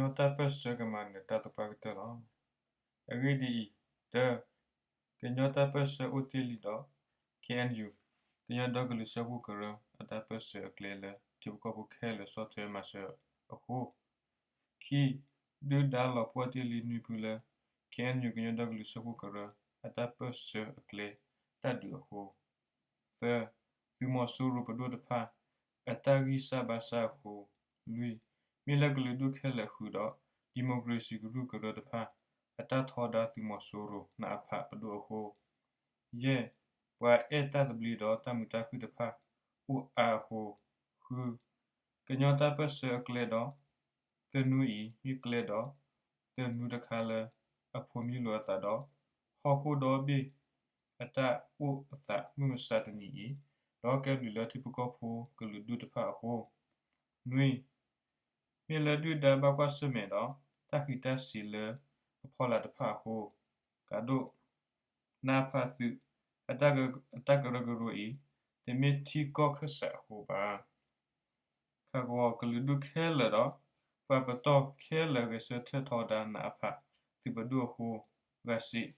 ကညီတၢ်ပၢၢ်ဆၢကမၤနၢၤတၢ်သပှၢ်ကတၢၢ်လီၤ. အဂ့ၢ်ဒ်အံၤ, တၢ, ကညီတၢ်ပၢၢ်ဆၢအိၣ်တ့ၢ်လံဒီး ခ့ၣ်အဲၣ်ယူၣ်, ကညီဒီကလုာ်စၢဖှိၣ်ကရၢအတၢ်ပၢၢ်ဆၢအကျဲလၢ ထံဖိကီၢ်ဖိခဲလၢာ်ဆီၣ်ထွဲမၤစၢၤအဃိ, ခံ, ဒုၣ်ဒါလီၤပှီၢ်တ့ၢ်လံနွံဖုလၢ ခ့ၣ်အဲၣ်ယူၣ် ကညီဒီကလုာ်စၢဖှိၣ်ကရၢအတၢ်ပၢၢ်ဆၢအကျဲတၢ်ဒုးအဃိ, သၢ, သုးမီၤစိရိၤပဒိၣ်တဖၣ်အတၢ်ဂံၢ်စၢ်ဘါစၢ်အဃိ, လွံၢ်, မ့ၢ်လၢကလုာ်ဒူၣ်ခဲလၢာ်ဃုာ်ဒီး ဒံၣ်မိၣ်ကရ့စံၣ်ကရူၢ်ကရၢတဖၣ် အတၢ်ထီဒါသုးမီၤစိရိၤနအဖးပဒိၣ်အဃိ, ယဲၢ်, ပှၤအဲၣ်တၢ်သဘျ့ဒီးတၢ်မုာ်တၢ်ခုၣ်တဖၣ်အိၣ်အါအဃိ, ဃု, ကညီတၢ်ပၢၢ်ဆၢအကျဲဒီး သနူအံၤမ့ၢ်ကျဲဒီး သနူတခါလၢအဖိမံလိာ်အသးဒီး ဟီၣ်ခိၣ်ဒီဘ့ၣ်အတၢ်အိၣ်အသးမုၢ်မဆါတနံၤအံၤ, ဒီးကဲဘျုးလၢထံဖိကီၢ်ဖိကလုာ်ဒူၣ်တဖၣ်အဃိ, နွံ, မ့ၢ်လၢဒုၣ်ဒါဘၣ်ကွၢ်ဆၢၣ်မဲာ်ဒီး တၢ်ဃံးတၢ်စ့ၤလၢအဖီလာ်တဖၣ်အဃိ, ကးဒိၣ်, နအဖးသုးအတၢ်ကရၢကရိအံၤ တမ့ၢ်ထံကီၢ်ခၢၣ်စးအဃိဘၣ်. ခးကဝီၤကလုာ်ဒူၣ်ခဲလၢာ်ဒီး ပှၤပတီၢ်ခဲလၢာ်ဂဲၤဆၢထၢၣ်ထီဒါနအဖးသုးပဒိၣ်အဃိ, ဂၤစံး,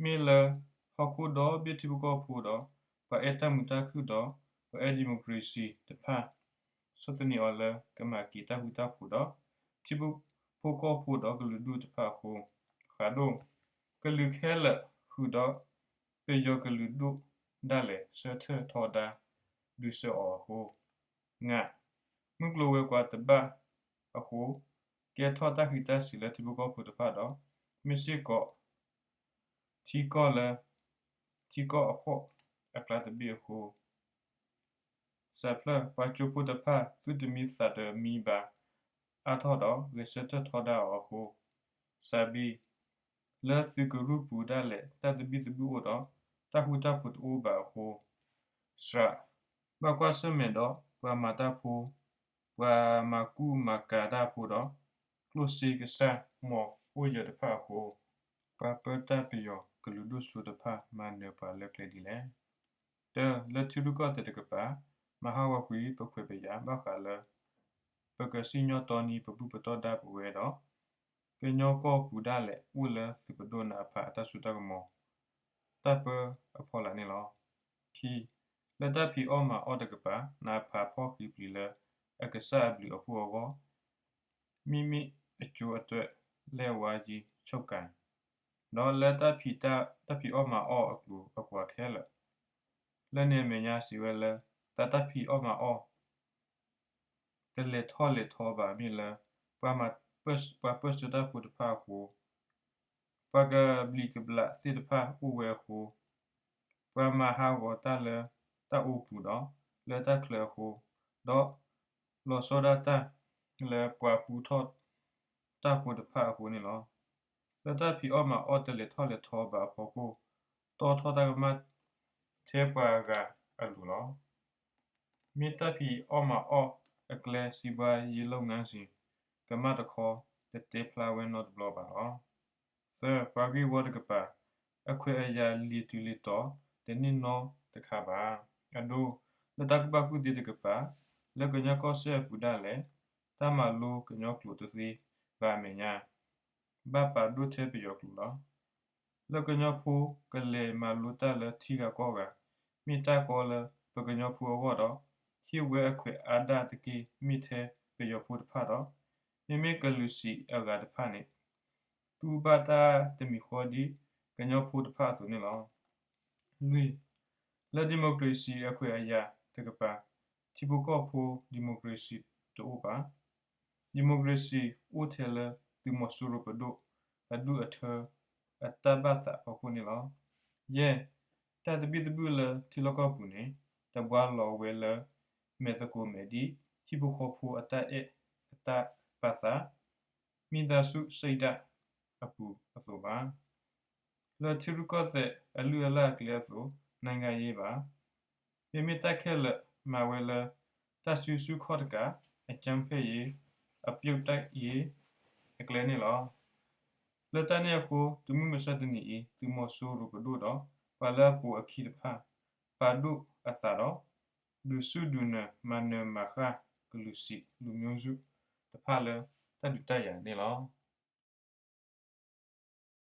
မ့ၢ်လၢဟီၣ်ခိၣ်ဒီဘ့ၣ်ထံဖိကီၢ်ဖိဒီး ပှၤအဲၣ်တၢ်မုာ်တၢ်ခုၣ်ဒီး ပှၤအဲၣ်ဒံၣ်မိၣ်ကရ့စံၣ်တဖၣ် ဆီၣ်သနံးအီၤလၢကမၤက့ၤတၢ်ဃူတၢ်ဖိးဒီး ထံဖိကီၢ်ဖိဒီးကလုာ်ဒူၣ်တဖၣ်အဃိ, ဃးဒိၣ်, ကလုာ်ခဲလၢာ်ဃုာ်ဒီး ပယီၤကလုာ်ဒူၣ်ဒၣ်လဲာ်ဆၢထၢၣ်ထီဒါ ဒုးဆၢအီၤအဃိ, ငါ, မုၢ်ကျိၤဝဲၤကွာ်တဘၣ်အဃိ, ကဲထီၣ်တၢ်ဃံးတၢ်စ့ၤလၢထံဖိကီၢ်ဖိတဖၣ်ဒီး မ့ၢ်စ့ၢ်ကီး ထံကီၢ်လၢ ထံကီၢ်အဖှီၣ်အကျါတဘ့ၣ်အဃိ, စးဖျၢၣ်, ပှၤကၠိဖိတဖၣ်သူၣ်တမံသးတမံဘၣ် အါထီၣ်ဒီး ဂဲၤဆၢထၢၣ်ထီဒါအီၤအဃိ, စးဘံ, လၢသုးကရူၢ်ပူၤဒၣ်လဲာ် တၢ်သဘံၣ်သဘုၣ်အိၣ်ဒီး တၢ်ဃူတၢ်ဖိးတအိၣ်ဘၣ်အဃိ, စှး, ဘၣ်ကွၢ်ဆၢၣ်မဲာ်ဒီး ပှၤမၤတၢ်ဖိ, ပှၤမၤကူၣ်မၤကၤတၢ်ဖိဒီး ကျိၣ်စ့ကစၢ်မီၤအိၣ်ယၢၤတဖၣ်အဃိ, ပှၤပၢတၢ်ပယီၤကလုာ်ဒိၣ်စိတဖၣ် မၤနၢၤပှၤလၢကျဲဒ်လဲၣ်. တၢ, လၢထံရူၢ်ကီၢ်သဲးတကပၤ, မၤဟးဂီၤကွံာ်ပခွဲးပယာ်ဘၣ်ဃးလၢ ပကစံၣ်ညီၣ်တီနံၤပဘူၣ်ပတီၢ်ဒၣ်ပဝဲဒီး ကညီကီၢ်ပူၤဒၣ်လဲာ်အိၣ်လၢသုးပဒိၣ်နအဖးအတၢ်စိတၢ်ကမီၤ တၢ်ပၢအဖီလာ်န့ၣ်လီၤ. ခံ, လၢတၢ်ဖံးအီၣ်မၤအီၣ်တကပၤ နအဖးဖီၣ်ဃံးပျံၤလၢအကစၢ်အဘျုးအဖှိၣ်အဂီၢ် မ့မ့ၢ်အကၠိအတၢၢ် လဲၢ်ဝါကံ ဆိၣ်ကၤ ဒီးလၢတၢ်ဖံး, တၢ်ဖံးအီၣ်မၤအီၣ်အကျိၤအကွာ်ခဲလၢာ်, လၢန့ၣ်အမဲာ်ညါစံးဝဲလၢ တၢ်တၢ်ဖံးအီၣ်မၤအီၣ် တလဲၤထီၣ်လဲၤထီဘၣ်မ့ၢ်လၢ ပှၤပၢဆှၢတၢ်ဖိတဖၣ်အဃိ, ပှၤကဘျံးကဘျၣ်သ့ၣ်တဖၣ်အိၣ်ဝဲအဃိ, ပှၤမၤဟးဂီၤတၢ်လၢတၢ်အိပူၤဒီး လၢတၢ်ချၢအဃိ, ဒီးလီၤဆီဒၣ်တၢ်လၢပှၤပူထီၣ်တၢ်ဖိတဖၣ်အဃိန့ၣ်လီၤ. လၢတၢ်ဖံးအီၣ်မၤအီၣ်တလဲၤထီၣ်လဲၤထီဘၣ်အဖီခိၣ်, တီၢ်ထီၣ်တၢ်ကမၣ်ထဲပှၤဂၤအလိၤလီၤ. မ့ၢ်တၢ်ဖံးအီၣ်မၤအီၣ်အကျဲ စီးပွားရေးလုပ်ငန်းစဉ် ကမၣ်တခီ တတဲဖျါဝဲနီတဘျီဘၣ်လီၤ. သၢ, ပှၤဂ့ၢ်ဝီတကပၤ အခွဲးအယာ်လံာ်တုၤလံာ်တီၤ တန့ၢ်နီတခါဘၣ်. အဒိ, လၢတၢ်ကူၣ်ဘၣ်ကူၣ်သ့တကပၤ လၢကညီကီၢ်စဲၣ်အပူၤဒၣ်လဲာ် တၢ်မၤလိကညီကျိာ်တသ့ဘၣ်အမဲာ်ညါ ဘၣ်ပာ်ဒိၣ်ထဲပယီၤကျိာ်လီၤ. လၢကညီဖိကလဲၤမၤလိတၢ်လၢထံဂၤကီၢ်ဂၤ မ့ၢ်တၢ်ကီလၢပကညီဖိအဂီၢ်ဒီး ဟ့ၣ်ဝဲအခွဲးအါဒၣ်တက့ၢ် မ့ၢ်ထဲပယီၤဖိတဖၣ်ဒီး မ့မ့ၢ်ကလုာ်စံးအဂၤတဖၣ်န့ၣ် တူၢ်ဘၣ်တၢ်တမံၤဃီဒ်ကညီဖိတဖၣ်အသိးန့ၣ်လီၤ. လွံၢ်, လၢ democracy အခွဲးအယာ်တကပၤ ထံဖိကီၢ်ဖိ democracy တအိၣ်ဘၣ်. democracy အိၣ်ထဲလၢသုးမီၤစိရိၤပဒိၣ် အဒူၣ်အထၢ အတၢ်ဘၣ်သးဖီခိၣ်န့ၣ်လီၤ. ယဲၢ်, တၢ်သဘံၣ်သဘုၣ်လၢထံလီၢ်ကီၢ်ပူၤန့ၣ် တဘှါလီၤဝဲလၢမဲာ်သကိးမဲာ်ဒ် ဟံၣ်ဖိဃီဖိအတၢ်အဲၣ်အတၢ်ပာ်သး မိသားစုစိတ်ဓာတ် အပူၤအသိးဘၣ်. လၢထံရူၢ်ကီၢ်သဲးအလုၢ်အလၢ်အကျဲအသိး နိုင်ငံရေးဘၣ်. မ့မ့ၢ်တၢ်ခဲလၢာ်မၤဝဲလၢ တၢ်စုဆူၣ်ခီၣ်တကး အကြမ်းဖက်ရေး အပြုတ်တိုက်ရေး အကျဲန့ၣ်လီၤ. လၢတၢ်န့ၣ်အဃိ တမုၢ်မဆါတနံၤအံၤ သုးမီၤစိရိၤပဒိၣ်ဒီး ပှၤလၢအပိာ်အခံတဖၣ် ပာ်ဒိၣ်အသးဒီး ဒုးဆူၣ်ဒုးနၢၤ မၤနၢၤမၤဃၣ်ကလုာ်စံး လူမျိုးစု တဖၣ်လၢတ တၢ်ဒုးတၢ်ယၤန့ၣ်လီၤ.